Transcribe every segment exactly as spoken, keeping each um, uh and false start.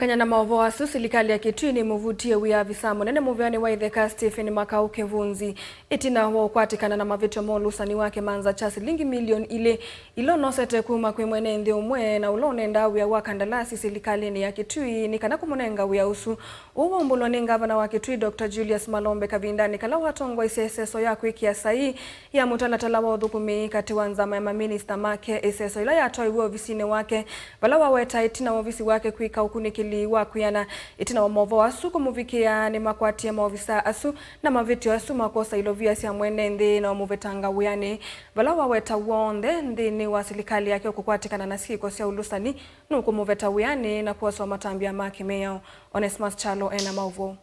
Kũkany'a na maũvoo asu, silikalĩ ya Kitui nĩmũvutie wĩa avisaa mũnene mũveanĩ wa itheka Stephen Makau Kĩvunzi, ĩtina wa ũkwatĩkana na mavĩtyo ma ũlũsani wake manza kya silingi milioni ilĩ ila ũnosete kuma kwĩ mwene nthĩ ũmwe na ũla ũnendaa wĩa wa kandalasi silikalĩnĩ ya Kitui nĩ kana kũmũnenga wĩa ũsu. Ũu waumbũlwa nĩ ngavana wa Kitui, Doctor Julius Malombe, kavindanĩ kala watongoesye ĩseso ya kwĩkĩa saii ya mũtalatala wa ũthũkũmi katĩ wa nzama ya maminista make, ĩseso ĩla yatwaiwe ovisinĩ wake, vala waweta ĩtina wa ovisi wake kwĩka ũkunĩkĩli wa kwĩana. Ĩtina wa maũvoo asu kũmũvikĩa, nĩmakwatie maovisa asu na mavĩtyo asu ma kwosa ilovia sya mwene nthĩ na ũmũvetanga wĩanĩ, vala waweta w'onthe nthĩnĩ wa silikalĩ yake ũkũkwatĩkana na syĩko sya ũlũsani nũkũmũveta wĩanĩ na kwoswa matambya ma kĩmĩao. Onesmus Kyalo ena maũvoo.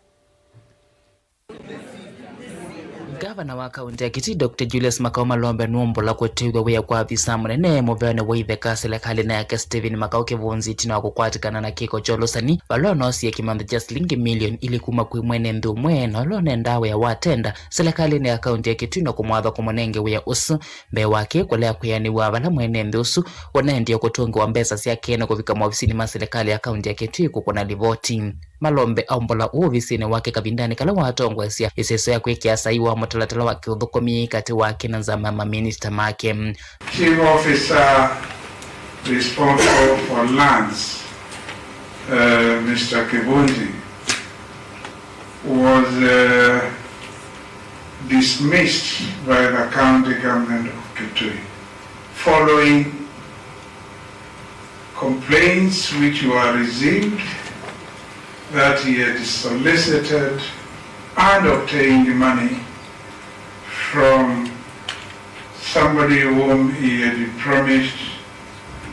Ngavana wa kaunti ya Kitui, Doctor Julius Makau Malombe, nũmbũla kũtĩw'a wĩa kwa avisaa mũnene mũveanĩ wa itheka silikalĩnĩ yake, Stephen Makau Kĩvunzi, ĩtina wa kũkwatĩkana na kĩko kya ũlũsani, vala ũnoosie kĩmanthĩ kya silingi milioni ilĩ kuma kwĩ mwene nthĩ ũmwe na ũla ũnendaa wĩa wa tenda silikalĩnĩ ya kaunti ya Kitui na kũmwatha kũmũnenge wĩa ũsu. Mbee wa kĩĩ kũlea kwĩanĩw'a vala mwene nthĩ ũsu ũnaendie kũtũngĩwa mbesa syake na kũvika maovisinĩ ma silikalĩ ya kaunti ya Kitui kũkũna livoti. Malombe aumbũla ũu ovisinĩ wake kavindanĩ kala watongoesya ĩseso ya kwĩkĩa saii wa mũtalatala wa kĩũthũkũmi katĩ wake na nzama ya maminista make. Chief Officer responsible for lands, uh, Mister Kivunzi, was, uh, dismissed by the county government of Kitui following complaints which were received that he had solicited and obtained money from somebody whom he had promised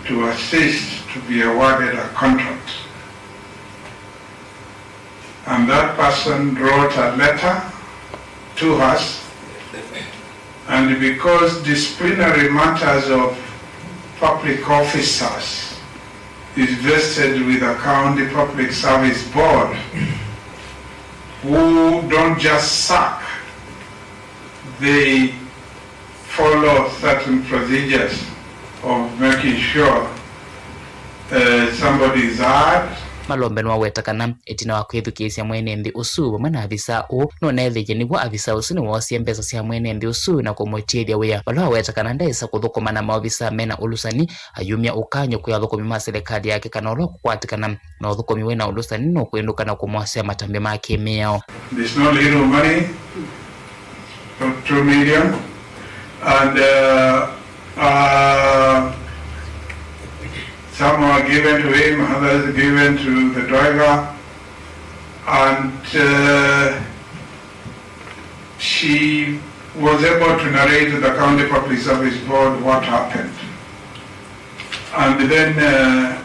to assist to be awarded a contract. And that person wrote a letter to us, and because disciplinary matters of public officers is vested with the County Public Service Board, who don't just sack, they follow certain procedures of making sure, uh, somebody is heard. Malombe nĩwaweta kana ĩtina wa kwĩthukĩĩsya mwene nthĩ ũsu vamwe na avisa ũũ, nũneethĩie nĩw'o avisa ũsu nĩwoosie mbesa sya mwene nthĩ ũsu na kũmũtiĩthya wĩa, vala waweta kana ndaĩsa kũthũkũma na maovisa mena ũlũsani, ayumya ũkany'o kwĩ athũkũmi ma silikalĩ yake kana ũla ũkũkwatĩkana na ũthũkũmi wĩna ũlũsani nũkwĩndũka na kũmwasya matambya ma kĩmĩao. There's no little money, not two million, and, uh, uh, some are given to him, others given to the driver, and, uh, she was able to narrate to the County Public Service Board what happened. And then, uh,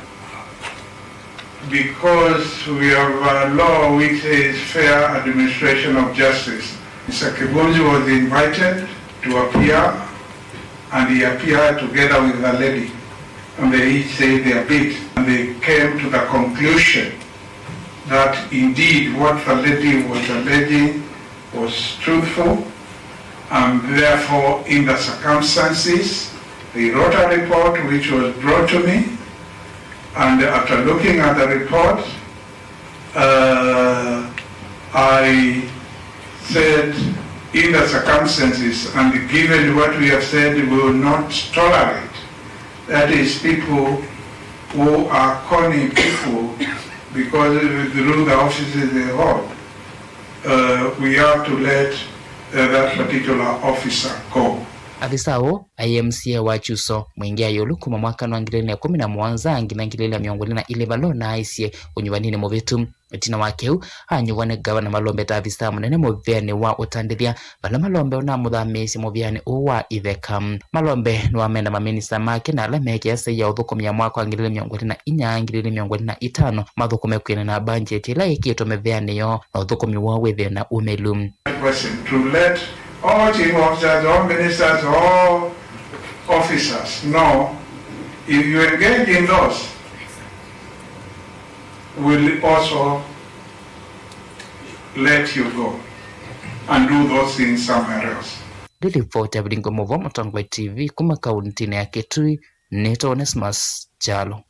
because we have a law which says fair administration of justice, Mister Kivunzi was invited to appear, and he appeared together with the lady, and they each said their bit, and they came to the conclusion that indeed what the lady was alleging was truthful, and therefore, in the circumstances, they wrote a report which was brought to me, and after looking at the report, uh, I said, in the circumstances and given what we have said, we will not tolerate, that is, people who are conning people because through the offices they hold. Uh, we have to let, uh, that particular officer go. Avisa ũũ aĩ M C A wa Kyuso, Mwingi ya Ĩũlũ, kuma mwaka wa ngili ilĩ na ĩkũmi na mũonza nginya ngili ilĩ na mĩongo ĩlĩ na ilĩ, vala ũnaaisye ũnyuvaninĩ mũvĩtu. Ĩtina wa kĩu, anyuvwa nĩ Ngavana Malombe ta avisa mũnene mũveanĩ wa ũtandĩthya, vala Malombe ũnamũthamĩĩsye mũveanĩ ũũ wa itheka. Malombe nĩwamenda maminista make na ala meekĩa saii ya ũthũkũmi ya mwaka wa ngili ilĩ na mĩongo ĩlĩ na inya, ngili ilĩ na mĩongo ĩlĩ na itano mathũkũme kwĩana na mbanjeti ĩla ĩkĩtwe mĩveanĩ yoo na ũthũkũmi woo wĩthĩe na ũmĩlu. Question to let all chief officers, all ministers, all officers know if you engage in those, will also let you go and do those things somewhere else. Ndĩlivoti ya Vilingo Mũvoo, Mũtongoi T V, kuma kauntinĩ ya Kitui, nĩtawa Onesmus Kyalo.